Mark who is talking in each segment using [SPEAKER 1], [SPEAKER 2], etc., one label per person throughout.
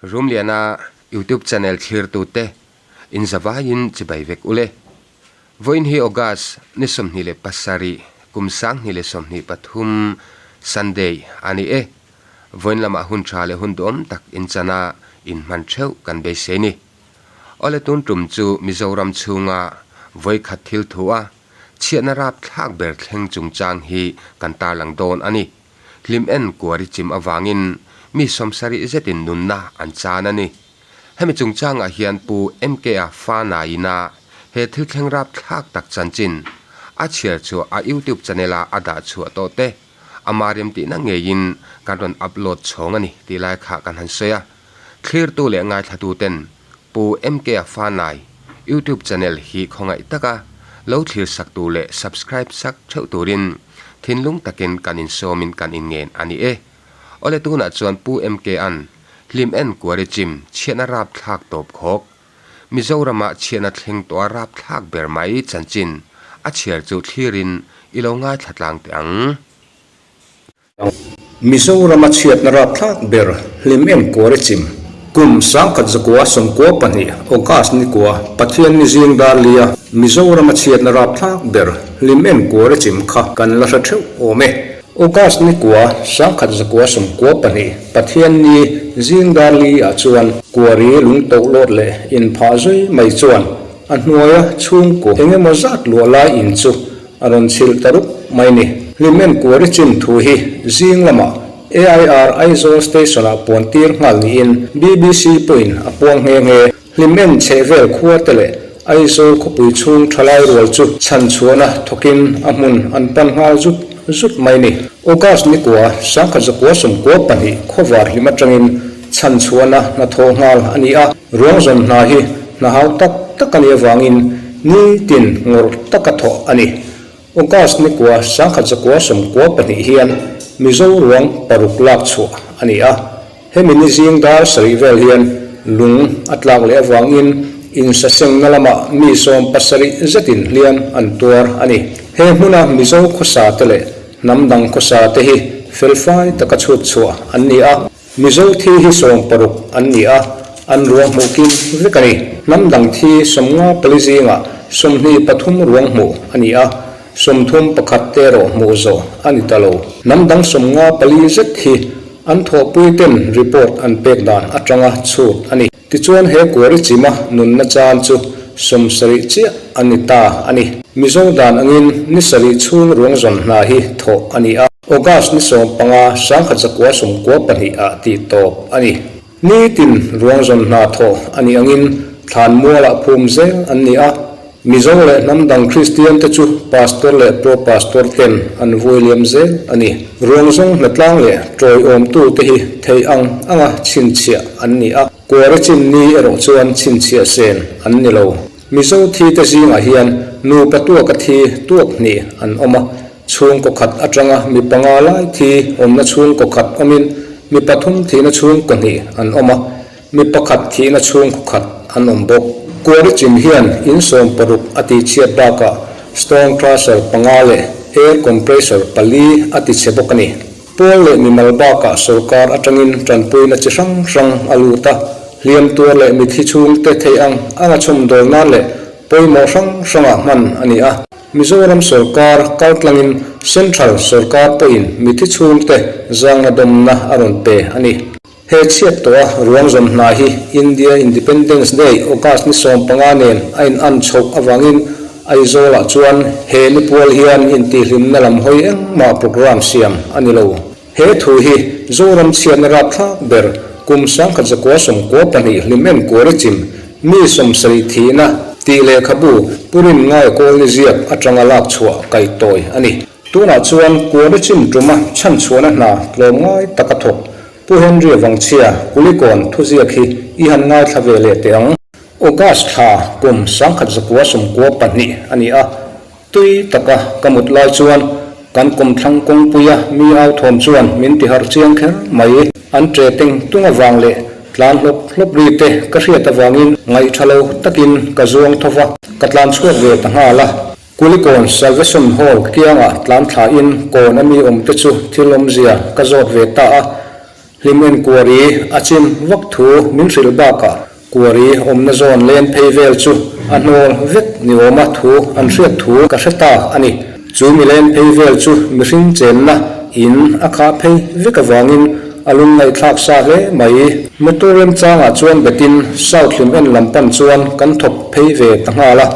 [SPEAKER 1] Rumliana YouTube channel thlirtute in zavaiin chibai vek ule. Vawiin hi August ni 27 kum 2023 Sunday a ni e. Vawiin lamah hun tha leh hun duhawm tak in chan a in hman theuh kan beisei ni. Awle tun tum chu Mizoram chhunga vawikhat thil thu a chhiatna rapthlak ber thleng chungchang hi kan tarlang dawn a ni. Hlim en kuar i chim avangin mi 70 zetin nunna an chan a ni. Hemi chungchangah hian Pu MK-a fa naina he thil thleng rapthlak tak chanchin a chhiar chhuah a YouTube channel-a a dah chhuah tawh te ama remtihna ngeiin kan rawn upload chhawng a ni tih lai kha kan han sawi a. Thlirtu leh ngaithlatuten Pu MK-a fa nai YouTube channel hi khawngaih taka lo thlir sak tur leh subscribe sak theuh turin thinlung takin kan insawmin kan inngen a ni e. Awle tunah chuan Pu MK-a'n hlim en kuari chim chhiatna rapthlak tawp khawk, Mizorama chhiatna thleng tawha rapthlak ber mai chanchin a chhiar chu thlirin i lo ngaithla tlang teh ang.
[SPEAKER 2] Mizorama chhiatna rapthlak ber hlim em kuar i chim. Kum 1992 August ni kua Pathian ni zing dar lia Mizorama chhiatna rapthlak ber hlim em kuar i chim kha kan la hre theuh awm e. August ni kua 1992 Pathian ni zing dar li ah chuan kuari lung toh lawt leh inphah zui mai chuan a hnuaia chhungkaw engemaw zat luah lai in chu A rawn chhilh ta rup mai ni. Hlimen Kuari chin thu hi zing lamah AIR Aizawl Station ah puan tir nghal niin BBC pawhin a puang nghe nghe. Hlimen chheh vel khua te leh Aizawl khawpui chhung thalai rual chu chhan chhuahna thawkin a hmun an pan nghal zut zut mai ni. August ni kua 1992 khawvar hlim atangin chhan chhuahna hnathawh nghal a ni a, ruang zawn hna hi hna hau tak tak a nih avangin nitin ngawrh taka thawh a ni. August ni kua 1992 hian Mizo ruang paruk lak chhuah a ni a, hemi ni zing dar sarih vel hian lung a tlak leh avangin insasengna lamah mi 70 zetin hliam an tuar a ni. He hmuna Mizo khawsa te leh hnam dang khawsa te hi felfai taka chhut chhuah an ni a. Mizo thi hi 60 an ni a, an ruang hmuh kim vek a ni. Hnam dang thi 54 zingah 23 ruang hmuh a ni a, 31 te erawh hmuh zawh a ni ta lo. Hnam dang 54 zet hi an thawhpui ten report an pek dan atanga chhut a ni. Tichuan he kuari chima nunna chan chu 70 chiah a ni ta a ni. Mizo dan angin ni sarih chhung ruang zawn hna hi thawh a ni a. August ni 15, 1992 ah tih tawp a ni. Nitin ruang zawn hna thawh a nih angin thlan mualah phum zel an ni a. Mizo leh hnam dang Kristian te chu Pastor leh Pro Pastor ten an vui liam zel a ni. Ruang zawng hnatlang leh tawiawmtu te hi thei ang anga chhinchhiah an ni a, kuara chin ni erawh chuan chhinchhiah sen an ni lo. Mizo thi te zingah hian nupa tuaka thi tuak hnih an awm a, chhungkaw khat atanga mi panga lai thi awmna chhungkaw khat awmin mi pathum thihna chhungkaw hnih an awm a, Mi pakhat thihna chhungkaw khat an awm bawk. Kuari chim hian in 60 a tihchhiat bakah stone crusher panga leh air compressor pali a tichhe bawk a ni. Pawl leh mimal bakah sorkar atangin tanpuina chi hrang hrang a lut a, hliam tuar leh mithi chhungte theih ang anga chhawmdawl nan leh pawimawh hrang hrangah hman a ni a. Mizoram sorkar kaltlangin Central sorkar pawhin mithi chhungte zangna dawmna a rawn pe a ni. He chhiat tawh a ruang zawm hna hi India Independence Day August ni 15 nen a in an chhoh avangin Aizawlah chuan he ni pual hian intihhlimna lam hawi engmah programme siam a ni lo. He thu hi Zoram chhiatna rapthlak ber kum 1992 hlim en kuari chim mi 70 thihna tih lehkhabu Pu Rin Ngaia Kawlni ziak atanga lak chhuah kaihtawi a ni. Tunah chuan kuari chim tuma chhanchhuahna hna tlawmngai taka thawk Pu Henry Vangchhia, Kulikawn thuziak hi i han ngaithla ve leh teh ang. August thla kum 1992 a ni a, tui taka ka mut lai chuan kan kawmthlang kawngpuia mi au thawm chuan min ti harh chiang kher mai. An ṭe teng tung avang leh tlan hlawp hlawp ri te ka hriat avangin ngaihṭha lo takin ka zuang tho va, ka tlan chhuak ve ta nghal a. Kulikawn Salvation Hall kiangah tlan thlain kawn a mi awm te chu thil awmzia ka zawt ve ta a. Hlim en kuari a chim vak thu min hrilh bakah kuari awmna zawn len phei vel chu a hnawl vek ni awma thu an hriat thu ka hre ta a ni. Chu mi len phei vel chu mihring chenna in a khah phei vek avangin a lungngaihthlak sa hle mai. Motor remchangah chuan betin South Hlim en lam pan chuan kan thawk phei ve ta nghal a.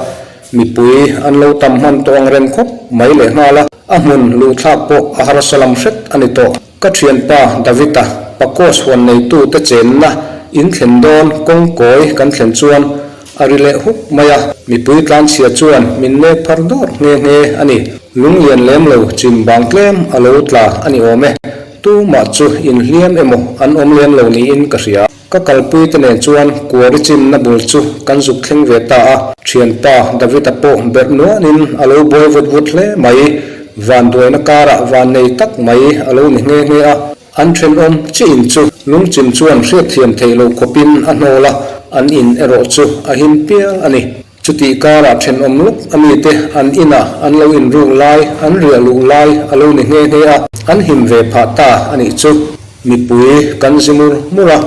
[SPEAKER 2] Mipui an lo tam hman tawh ang reng khawp mai leh nghal a, a hmun luhthlak pawh a harsa lam hret a ni tawh. Ka thianpa David-a Pacos huan neitute chenna in thlen dawn kawngkawi kan thlen chuan a ri leh huk mai a, mipui tlanchhia chuan min nek phar dawr nghe nghe a ni. Lunglian lem lo chim bang tlem a lo tla a ni awm e, tumah chu inhliam emaw an awm lem lo niin ka hria. Ka kalpui te nen chuan kuari chimna bul chu kan zuk thleng ve ta a, thianpa David-a pawh berh nuanin a lo buai vut vut hle mai, vanduaina karah vannei tak mai a lo ni nghe nghe a, an thenawm chi in chu lungchim chuan hriatthiam theih loh khawpin a hnawl a, an in erawh chu a him pial a ni. Chutih karah thenawm lawk a mite an inah an lo inruk lai, an riah luh lai a lo ni nghe nghe a, an him ve phah ta a nih chu. Mipui kan zi mur mur a,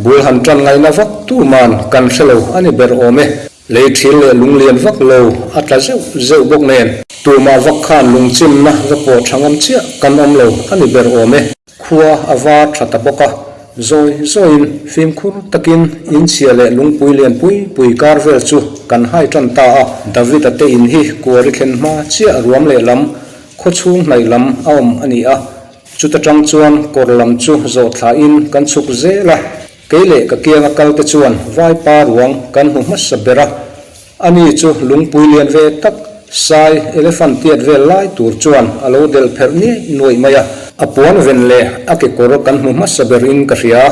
[SPEAKER 2] bul han tan ngaihna vak tuman kan hre lo a ni ber awm e. Lei thil leh lunglian vak lo a tla zeuh zeuh bawk nen, tumah vak khan lungchimna va pawh tha ngam chiah kan awm lo a ni ber awm e. Khua a var tha ta bawk a, zawi zawiin fimkhur takin inchhia leh lungpui lian pui pui kar vel chu kan hai tan ta a. David-a te in hi kuari thlen hma chiah ruam lehlam khawchhung hnaih lam a awm a ni a, chuta tang chuan kawr lam chu zawh thlahin kan chhuk zel a, kei leh ka kianga kal te chuan vaipa ruang kan hmu hmasa ber a. Ani chu lungpui lian ve tak, sai, elephant tiat vel lai tur chuan a lo delh pherh niaih nuaih mai a. A puan ven leh a kekawr kan hmu hmasa ber in ka hria,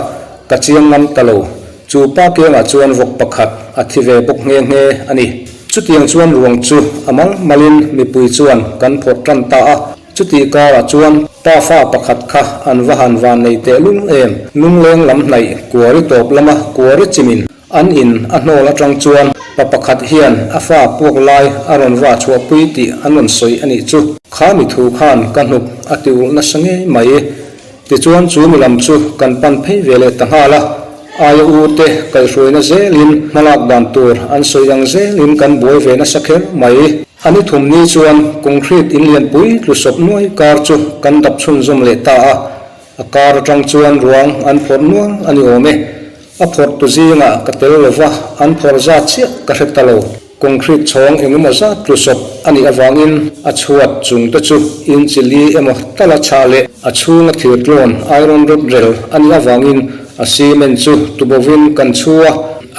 [SPEAKER 2] ka chiang ngam ta lo. Chu pa kiangah chuan vawk pakhat a thi ve bawk nghe nghe a ni. Chutiang chuan ruang chu a mal malin mipui chuan kan phawrh tan ta a. Chutih karah chuan pa fa pakhat kha an va han van nei tehlul em, lungleng lam hnaih kuari tawp lama kuari chimin An in a hnawl atang chuan pa pakhat hian a fa puak lai a rawn va chhuahpui tih an rawn sawi a nih chu. Kha mi thu khan ka hnuk a ti ulh nasa ngei mai. Tichuan chu mi lam chu kan pan phei ve leh ta nghal a, aia u te kaihhruaina zelin hmalak dan tur an sawi ang zelin kan buai ve nasa kher mai. A ni thum ni chuan concrete in lianpui tlu sawp nuai kar chu kan dap chhunzawm leh ta a, A kar atang chuan ruang an phawrh nual a ni awm e. A phawrh tu zingah ka tel lo va, an phawrh zat chiah ka hre ta lo. Concrete chhawng eng emaw zat tlu sawp a nih avangin a chhuat chung te chu inchi li emaw tala chhah leh a chhunga thir tlawn iron rod rel a nih avangin a cement chu tubovin kan chhu a,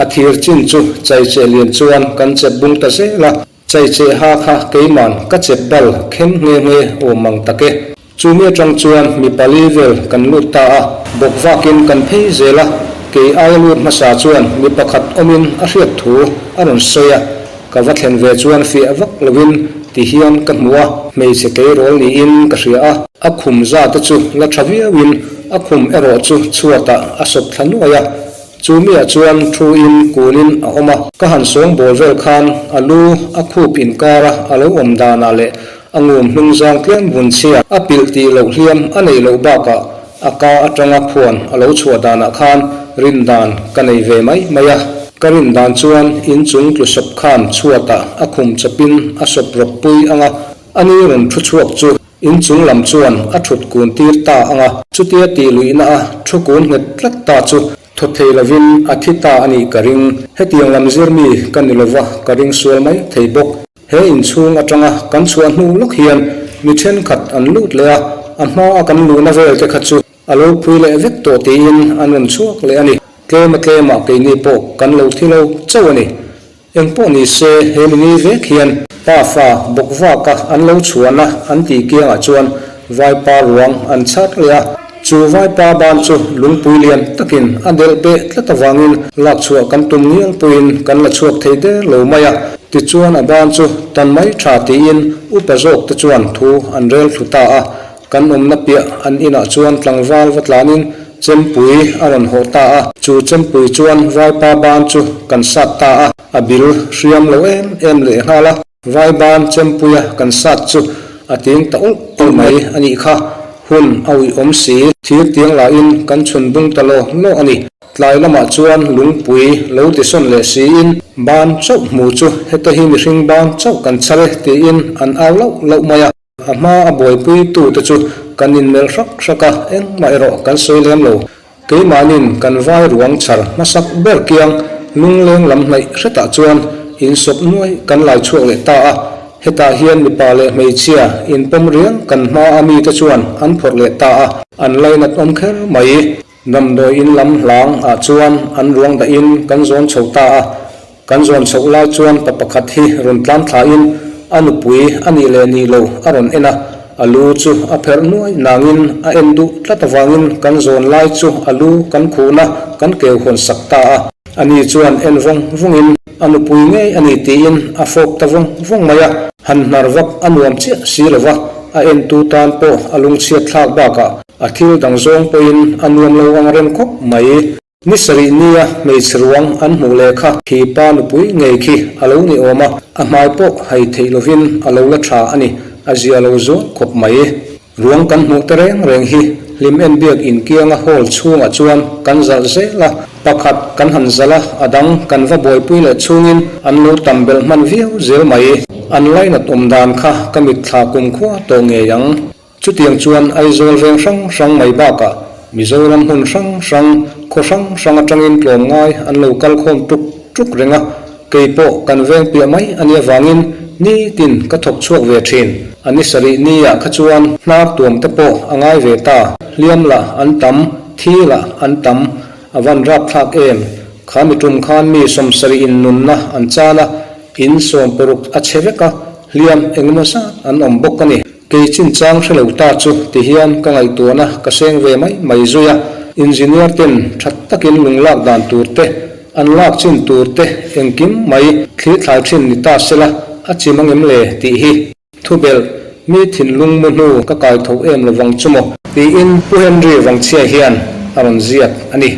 [SPEAKER 2] a thir chin chu chaicheh lian chuan kan chep bung ta zel a. Chaicheh ha kha keiman ka chep bal khem nghe nghe awm ang tak e. Chu mi atang chuan mi pali vel kan lut ta a, bawk vakin kan phei zel a, kei aia lut hmasa chuan mi pakhat awmin a hriat thu a rawn sawi a, ka va thlen ve chuan fiah vak lovin ti hian ka hmu a, hmeichhe tleirawl niin ka hria a, a khum za te chu la tha viauin a khum erawh chu chhuatah a sawp thla nuai a, Chu miah chuan thuin kunin a awm a, ka han sawngbawl vel khan a lu a khup inkara a lo awm danah leh a ngum hnung zang tlem vun chhia a pilh tih loh hliam a neih loh bakah a ka atanga phuan a lo chhuah danah khan rin dan ka nei ve mai mai a. Ka rin dan chuan inchung tlu sawp khan chhuatah a khum chawpin a sawp rawk pui ang a, ani rawn thu chhuak chu In chung lam chuan a thut kun tir ta ang a. Chutia tih luihna a thu kun nghet tlat ta chu thaw thei lovin a thi ta a nih ka ring. Hetiang lam zir mi ka ni lova ka ring sual mai thei bawk. He in chhung atanga kan chhuah hnu lawk hian mi thenkhat an lut leh a, a hma a kan luhna vel te kha chu a lo phui leh vek tawh tiin an rawn chhuak leh a ni. Tlema tlemah keini pawh kan lo thi lo chauh a ni. Engpawh ni se, he mini vek hian pa fa bawk vaka an lo chhuahna an tih kiangah chuan vaipa ruang an chhar leh a. Chu vaipa ban chu lungpui lian takin a delh beh tlat avangin lak chhuah kan tum ngial pawhin kan la chhuak thei der lo mai a. Tichuan a ban chu tan mai tha tiin upa zawk te chuan thu an rel thlu ta a. Kan awmna piah an inah chuan tlangval va tlanin chempui a rawn hawh ta a, chu chempui chuan vaipa ban chu kan sat ta a, a bil hriam lo em em leh nghal a, vai ban chempuia kan sat chu a ting ta ulh ulh mai a nih kha, hun a uih awm si. Thir tiang lahin kan chhun bung ta law law a ni. Tlai lamah chuan lungpui lo tisawn leh siin ban chauh hmu chu heta hi mihring ban chauh kan chhar e tiin an au lauh lauh mai a. A hma a buaipui tute chu kan inmelh hrak hrak a, engmah erawh kan sawi lem lo. Keimahnin kan vai ruang chhar hmasak ber kiang lungleng lam hnaih hretah chuan insawp nuai kan lai chhuak leh ta a. Hetah hian mipa leh hmeichhia inpawm riang kan hma a mite chuan an phawrh leh ta a, an lainat awm kher mai. Damdawi in lam hlang ah chuan an ruang dah in kan zawn chho ta a, kan zawn chhoh lai chuan pa pakhat hi rawn tlan thla in a nupui a nih leh nih lo a rawn en a, a lu chu a pherh nuai nang in a en duh tlat avangin kan zawn lai chu a lu kan khuhna kan keu hawn sak ta a. Ani chuan en vawng vawng in a nupui ngei a ni tiin a fawp ta vawng vawng mai a, han hnar vak a nuam chiah si lo va, a entu tan pawh a lungchhiat thlak bakah A thil dang zawng pawhin a nuam lo ang reng khawp mai. Ni sarih nia hmeichhe ruang an hmuh leh kha khi pa nupui ngei khi a lo ni awm a, a hmai pawh hai theih lovin a lo la tha a ni, a zia lo zual khawp mai. Ruang kan hmuh te reng reng hi hlim en biak inkianga hall chhungah chuan kan zalh zel a, pakhat kan han zalh a, a dang kan va buaipui leh chhungin an lo tam belh hman viau zel mai. An lainat awm dan kha ka mitthla kumkhua tawh ngei ang. Chutiang chuan Aizawl veng hrang hrang mai bakah Mizoram hmun hrang hrang, khaw hrang hrang atangin tlawmngai an lo kal khawm tuk tuk reng a, kei pawh kan veng piah mai a nih avangin nitin ka thawk chhuak ve thin. A ni sarih niah kha chuan hnar tuam te pawh a ngai ve ta, hliam lah an tam, thi lah an tam, a van rapthlak em? Kha mi tum khan mi sawmsarih in nunna an chan a, in sawmparuk a chhe vek a, hliam engemaw zat an awm bawk a ni. Kei chinchang hre lo ta chu ti hian ka ngaihtuahna ka seng ve mai mai zui a, engineer ten that takin lung lak dan tur te, an lak chin tur te engkim mai thlir thlai thin ni ta sela a chim angem le tih hi. Thubelh, mi thinlung mu hnu ka kai tho em lovang chu maw? Tiin Pu Henry Vangchhia hian a rawn ziak a ni.